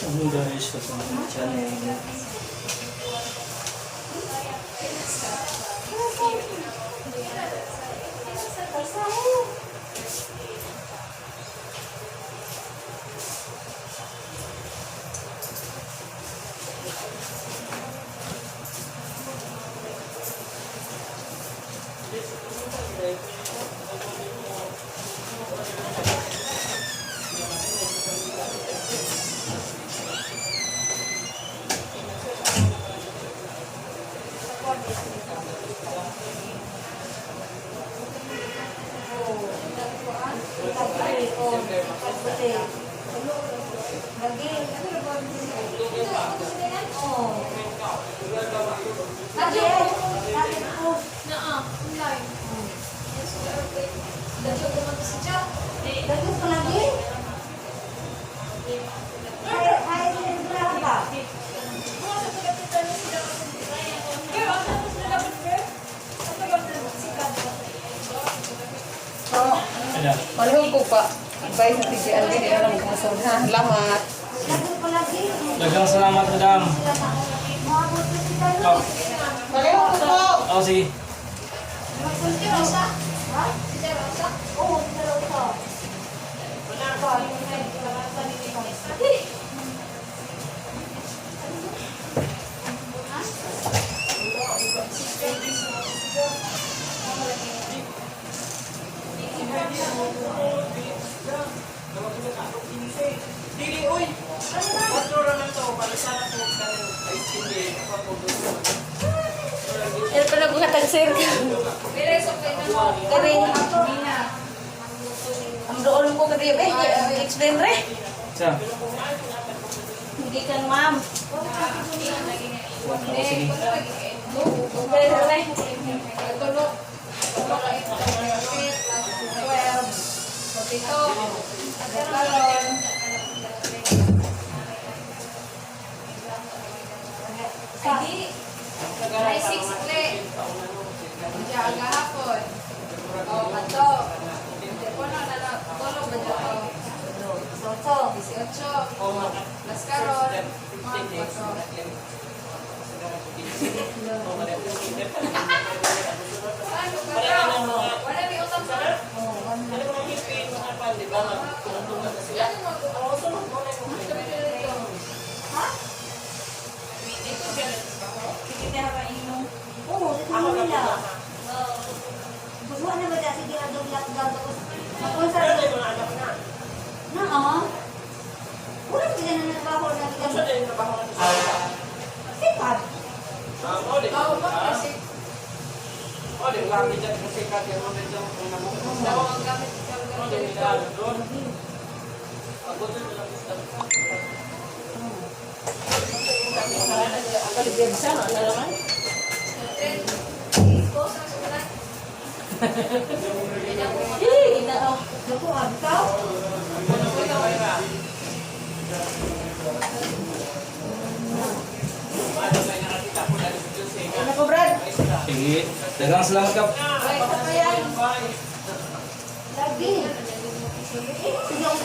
Hello guys, welcome to my channel. Ano? Palihog ko pa. Advice na TGL, di na lang kumusod ha. Salamat. Daghang salamat, madam. Oh, Palihog ko po. Oh sige. Dili, oy! Otro raman to, para sana po kanang ice candy, Yan pala buhat ang sir. Kari. Ang doon ko kari. Eh, explain re. Sa? Hindi kan, ma'am. Oh, sige. Okay, re. Ay, six le. Diya, gahapon. O, kato. Puno na na, tulo ba dyan o? 18. Las karon, mga kwatro. Ano ka? Wala may utang sa Ano mga hipin, mga pan, di ba? Magtungtungan na sila. Ang sunod mo na yung Oo, sa nila. Gusto na ba dahil sige lang lockdown tapos ako sa Pero yung mga anak na. Na ah. Wala sila na trabaho na Ano kita. din yung trabaho na sa Sipat. Ah, o di. Oo, ba? Kasi, O di, lagi dyan kasi kaya mo medyo kung nabukas. oo, ang gamit. O di, nila doon. Pagod na lang sa Eh, ina oh. Naku, abitaw. Ano ko, Brad? Sige. Daghang salamat ka. Lagi. Sige.